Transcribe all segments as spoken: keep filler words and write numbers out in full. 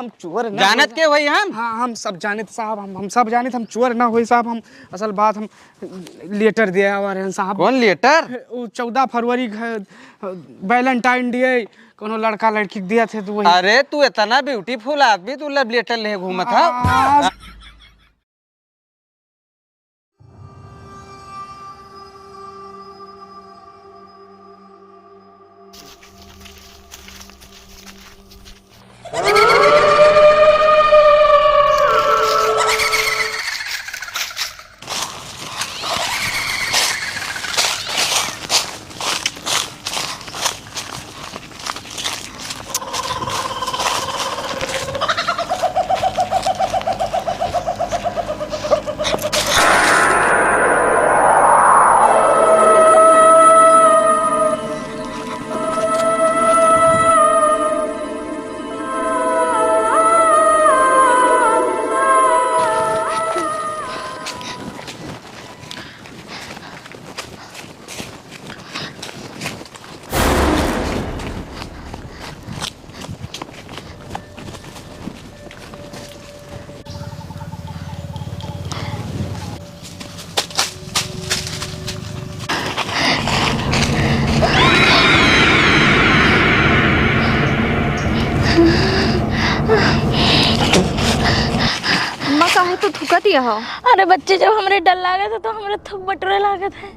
हम चोर ना जानत होई। के होई हम? हाँ, हम सब जानित साहब, हम, हम सब जानित, हम चोर ना होई साहब, हम असल बात हम लेटर दिया हुआ रहन साहब। कौन लेटर? वो चौदह फरवरी के Valentine Day, कोनो लड़का लड़की के दिया थे तो वही। अरे तू इतना beautiful आदमी, तू love letter ले घूमत है? हाँ। अम्मा, काहे तू थूकत हिया हो? अरे बच्ची, जब हमरे डर लागत है तो हमरे थूक बटोरे लागत है।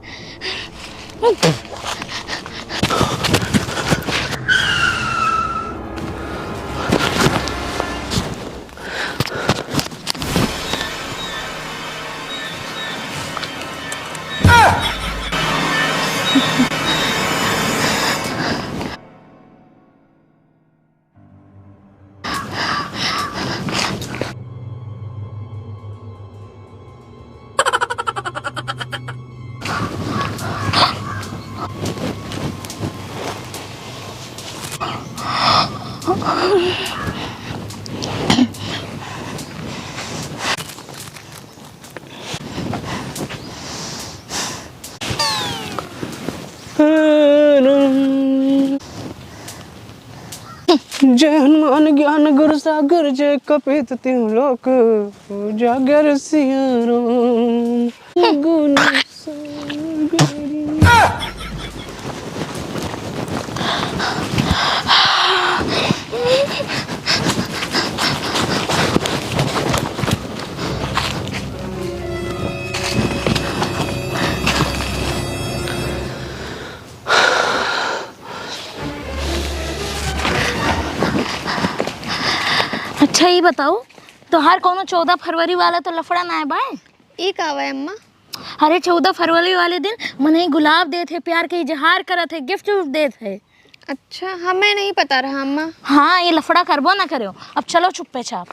जय हनुमान ज्ञान गुण सागर, जय कपीत तिहुँ लोक उजागर, सिया राम गुण सागर। अच्छा, ई बताओ, तोहार कौनो चौदह फरवरी वाला तो लफड़ा नाय बाय? ई का बाय अम्मा? अरे, चौदह फरवरी वाले दिन मनई गुलाब देत है, प्यार के इजहार करत है, gift उफ्ट देत है। अच्छा, हमें नहीं पता रहा अम्मा। हाँ, ये लफड़ा करबो ना करो। अब चलो चुप्पे चाप।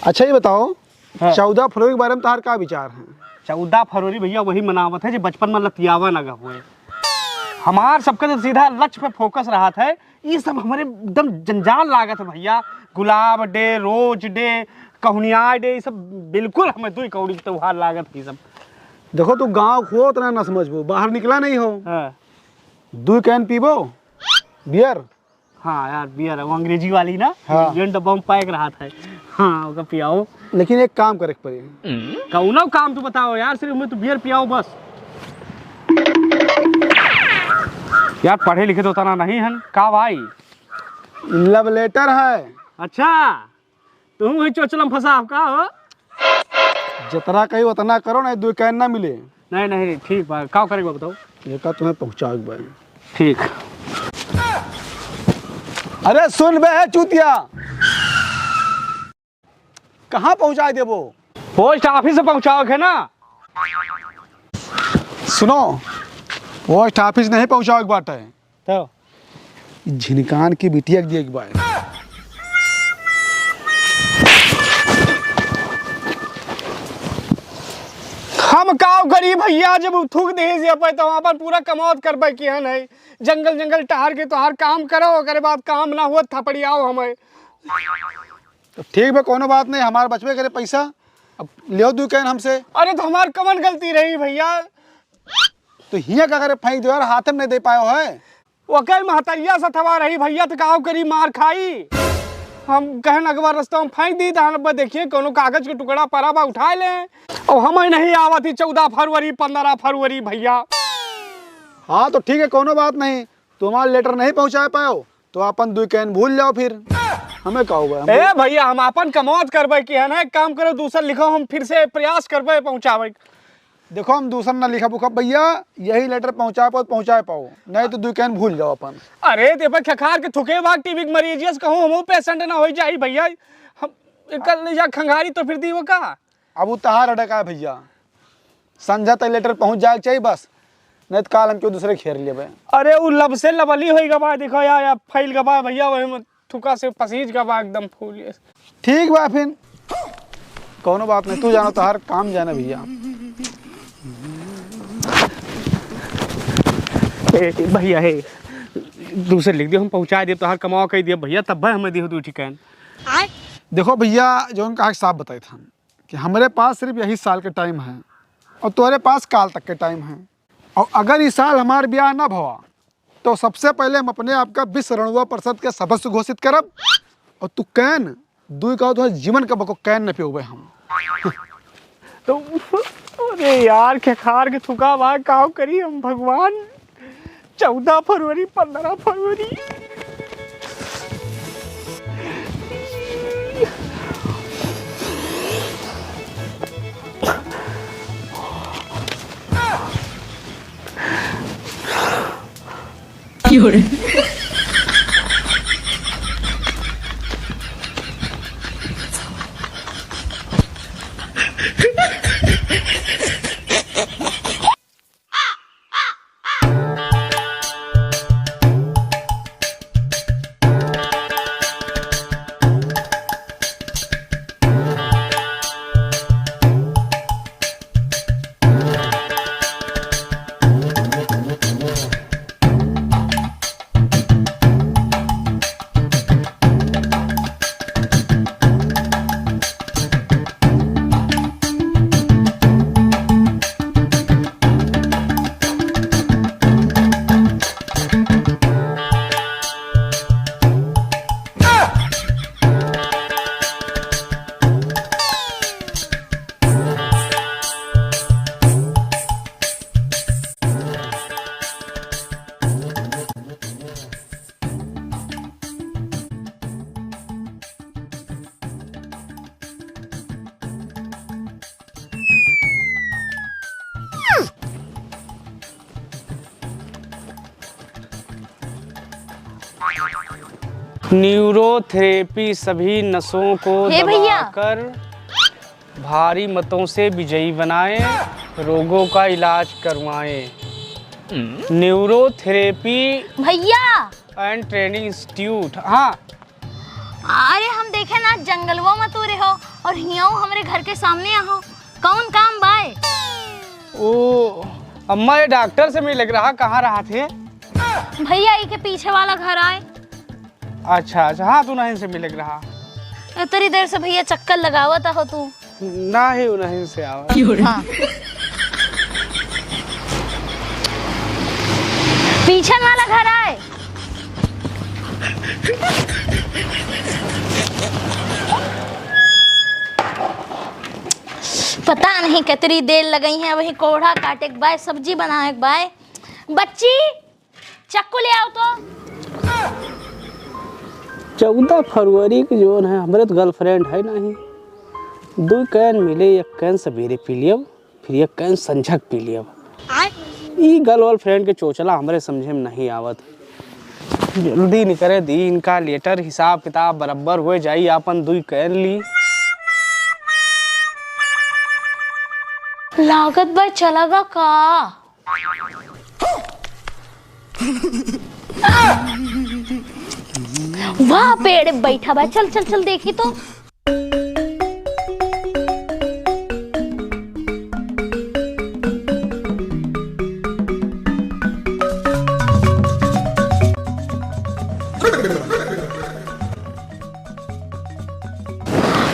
अच्छा, ये बताओ, हाँ। चौदह फरवरी के बारे में तोहार का विचार है? चौदह फरवरी भैया वही मनावत है जो बचपन में लतियावा ना हुए। हमार सबका तो सीधा लक्ष्य पे focus रहत है। ई सब हमरे एकदम जंजाल लागत है भैया। गुलाब day, rose day, कहुनिया day, ई सब बिल्कुल हमें दुई कौड़ी के त्योहार लागत है ई सब। देखो, तू गाँव को उतना ना समझबो, बाहर निकला नहीं हो। हाँ। दुई can पीबो beer? हाँ यार, beer है, वो अंग्रेजी वाली ना, हाँ। जौन डब्बा में pack रहत है। हाँ, ओका पियाओ। लेकिन एक काम करे के पड़ी। कौनो काम तू बताओ यार, सिर्फ हमें तू beer पियाओ बस। यार, पढ़े लिखे तो उतना नहीं हन, का भाई? Love letter है। अच्छा, तुम वही चोचला में फंसा हो का हो? जितना कही उतना करो, नहीं दुई can ना मिले। नहीं, नहीं, ठीक बा, का करे के बा बताओ? एका तुम्हें पहुँचावे के बा। ठीक। अरे सुन बे, हे चूतिया, कहाँ पहुँचाए देबो? पोस्ट ऑफिस से पहुँचावे के ना। सुनो, पोस्ट ऑफिस नहीं पहुँचावे के बाटे। तो? झिनकान की बिटिया के दिए के बाटे। हम काव करी भैया, जब उ थूक दे से पे तो अपन पूरा कमावत करबे किहन है। जंगल जंगल टहर के तोहार काम करो, ओकरे बाद काम ना हुआ थपड़ियाओ हमें। तो ठीक बा, कोनो बात नहीं, हमार बचबे करे पैसा, अब लियो दू कैन हमसे। अरे तो हमार कमन गलती रही भैया? तो हियाँ का करे फेंक दो यार, हाथ में नहीं दे पायो है। ओकर महतरिया सथवा रही भैया, तो काव करी, मार खाई। हम कहन अगवा रस्ता में फेंक दी, तहन अब देखिए कोनो कागज के टुकड़ा पड़ा बा, उठा ले। और हमें नहीं आवत ही चौदह फरवरी, पन्द्रह फरवरी भैया। हाँ तो ठीक है, कोनो बात नहीं, तुम्हारा लेटर नहीं पहुँचा पायो तो अपन दू कैन भूल जाओ फिर। हमें का हुआ? हम ए भैया, हम अपन कमावत करबे किहन है, एक काम करो, दूसर लिखो, हम फिर से प्रयास करबे पहुँचावे। देखो, हम दूसर ना लिखब उखब भैया, यही लेटर पहुँचा पाओ, पहुँचा पाओ, नहीं तो दू कैन भूल जाओ अपन। अरे, ते पर खखार के थुके भाग टीबी के मरीजियस कहूँ हमहू पेशेंट ना होई जाई भैया। हम एकर ले जा खंगारी तो फिर दी वो का? अब उ तहार अटका है भैया, संझा तक लेटर पहुँच जाए के चाहिए बस, नहीं तो काल हम क्यों दूसरे घेर लेबे। अरे, उ लब से लबली होई गबा, देखो या, या फैल गबा भैया, वही में थुका से पसीज गबा एकदम फूल ये। ठीक बा फिर, कौनो बात नहीं, तू जानो तोहार काम जाने भैया। ए, ए, भैया हे, दूसरे लिख दियो, हम पहुँचा दियो, तोहार कमावा कही दियो भैया, तब भाई हमें दियो दू ठिकान। आय। देखो भैया, जो उनका हक साफ बताए था कि हमरे पास सिर्फ यही साल के टाइम है और तोरे पास काल तक के टाइम है, और अगर इस साल हमार ब्याह ना भवा तो सबसे पहले हम अपने आप का विश्व रणुआ परिषद के सदस्य घोषित करब। और तू कैन दुई का तो जीवन का बको कैन न पियोबे हम। तो अरे यार, खेखार के थुका बा, काव करी हम भगवान। चौदह फरवरी, पन्द्रह फरवरी। न्यूरोथेरेपी सभी नसों को हे भैया। दबाकर भारी मतों से विजयी बनाएं, रोगों का इलाज करवाएं। न्यूरोथेरेपी भैया। एंड ट्रेनिंग इंस्टीट्यूट। हाँ। अरे, हम देखे ना जंगलवा में तू रहो और हियाऊ हमरे घर के सामने आहो, कौन काम बाय? ओ अम्मा, ये डॉक्टर से मिले के रहा, कहाँ रहा थे? भैया, ई के पीछे वाला घर आए। अच्छा अच्छा, हाँ, तू नहीं से मिले के रहा। इतनी देर से भैया चक्कर लगावत हो तू। नाही, उन्हीं से आवा। हाँ। पीछे वाला घर आए। पता नहीं कितनी देर लगई है, वही कोढ़ा काटे के बाय, सब्जी बनाए के बाय। बच्ची, चक्कू ले आओ तो। चौदह फरवरी के जौन है, हमरे तो गर्लफ्रेंड है नहीं। दो कैन मिले, एक कैन सवेरे पी लियब, फिर एक कैन संझक पी लियब। आय। ई गर्लफ्रेंड के चोचला हमरे समझे में नहीं आवत। जल्दी निकरे दी इनका लेटर, हिसाब किताब बराबर होइ जाई, आपन दुई कैन ली। लागत बा चला गा का? वाह, पेड़ बैठा बा। चल, चल, चल, देखी तो।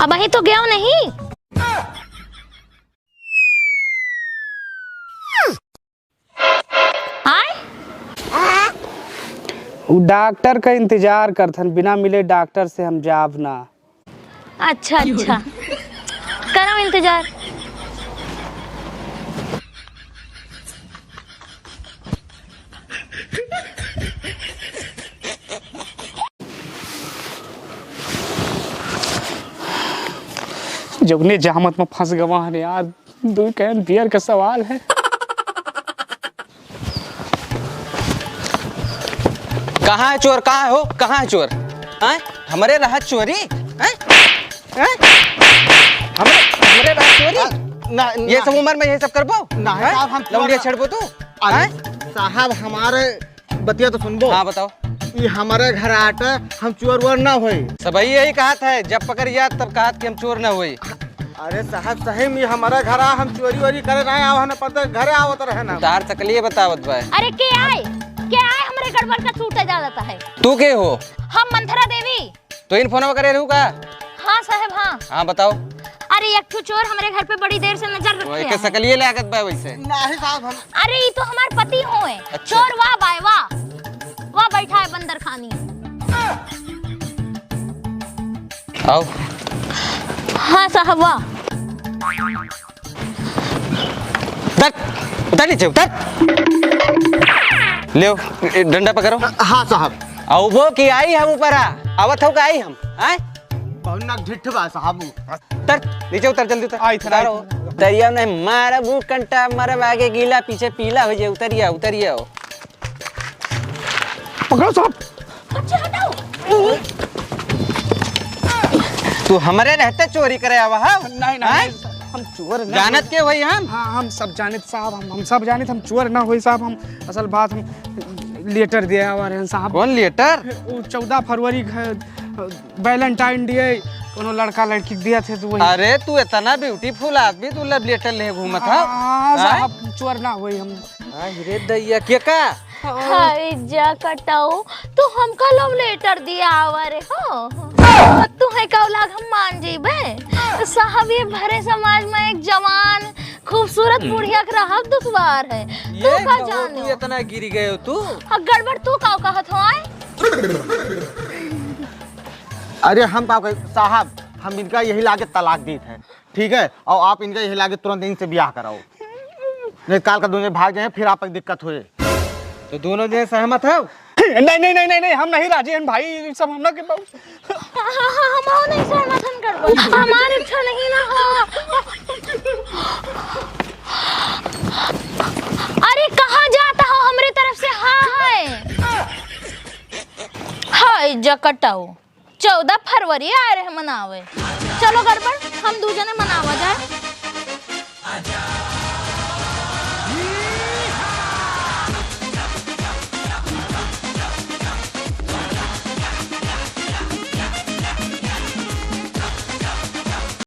अबहीं तो गयो नहीं। आय? उ डॉक्टर का इंतजार करथन, बिना मिले डॉक्टर से हम जाब ना। अच्छा, अच्छा, करो इंतजार। जौने जहमत में फंस गवा हन यार, दुई कैन बियर का सवाल है। कहाँ है चोर? कहाँ है हो? कहाँ है चोर? हैं? हमरे रहत चोरी? हैं? हैं? हमरे, हमरे रहत चोरी? ना, ना, ये ना। सब उम्र में ये सब करबो? ना, हैं? साहब, हम लौंडिया चोर छेड़बो तू? अरे, हैं? साहब, हमारे बतिया तो सुनबो। हाँ, बताओ। ई हमारे घर आटे, हम चोर वोर ना होई। सबही यही कहत है, जब पकड़ जात तब कहत कि हम चोर ना होई। अरे साहब, सही में हमारा घर आ, हम चोरी वोरी करे ना आवा है ना, पता घरे आवत रहे ना। तार तकलीफ बतावत बा। अरे के आए, के आए हमरे गड़बड़ का सूट डालता है? तू के हो? हम मंथरा देवी। तो इन फोनवा करे रहू का? हाँ साहब, हाँ। हाँ, बताओ। अरे, एक ठो चोर हमरे घर पे बड़ी देर से नजर वो रखे एक है। सकलिए लागत बा वैसे। नहीं साहब, हम अरे, ई तो हमार पति होए। अच्छा। चोर वाह बाय वाह। वाह बैठा है बंदर खानी। आओ। हाँ साहब, वाह। उतर, उतर नीचे, उतर। लेव, ए, डंडा पकड़ो। हाँ साहब। अउबो कि आई हम ऊपर आ? आवत हो कि आई हम? आय? बहुत ना ढिठ बा साहब। उतर, नीचे उतर, जल्दी उतर। आई, उतारो। उतरिया नहीं, मारब ऊ कंटा, मरब आगे गीला, पीछे पीला हो जाए। उतरिया, उतरिया हो। पकड़ो साहब। अच्छा, हटाओ। तू हमरे रहते चोरी करे आवा है? नहीं, नहीं, आय? नहीं, हम चोर ना जानत हई। के होई हम? हाँ, हम सब जानित साहब, हम, हम सब जानित, हम चोर ना होई साहब, हम असल बात हम लेटर दिए आवा रहे हैं साहब। कौन लेटर? वो चौदह फरवरी ख-, Valentine Day, कोनो लड़का लड़की के दिया थे तो वही। अरे, तू इतना beautiful आदमी, तू love letter ले घूमत है? हाँ, हाँ? साहब, चोर ना होई हम। हाँ, रे दैया, के का? हाय जा कटाऊ, तू हमका love letter दिया आवा रे हो। तू है का औलाद हम मान जइबे? साहब, ये भरे समाज में एक जवान, खूबसूरत बुढ़िया के रहब दुश्वार है। तू ये का कहो, जानो? तू इतना गिर गए हो तू? आ, गड़बड़ तू का कहत हो आए? अरे हम का कही साहब, हम इनका यही लागे तलाक दीत है, ठीक है? और आप इनका यही लागे तुरंत इनसे ब्याह कराओ, नहीं काल का दोनों भाग जाए, फिर आप दिक्कत होए। तो दोनों जने सहमत हो? नहीं, नहीं, नहीं, नहीं, नहीं, हम नहीं राजी हैं भाई, ये सब हम ना के पाऊ। हाँ, हाँ, हाँ, हम नहीं सहमत हन गड़बड़। हमार इच्छा नहीं ना हो। अरे कहाँ जाता हो, हमरे तरफ से हाँ है। हाय जकटाऊ, चौदह फरवरी आए रहे मनावे। चलो गड़बड़, हम दू जने मनावा जाए।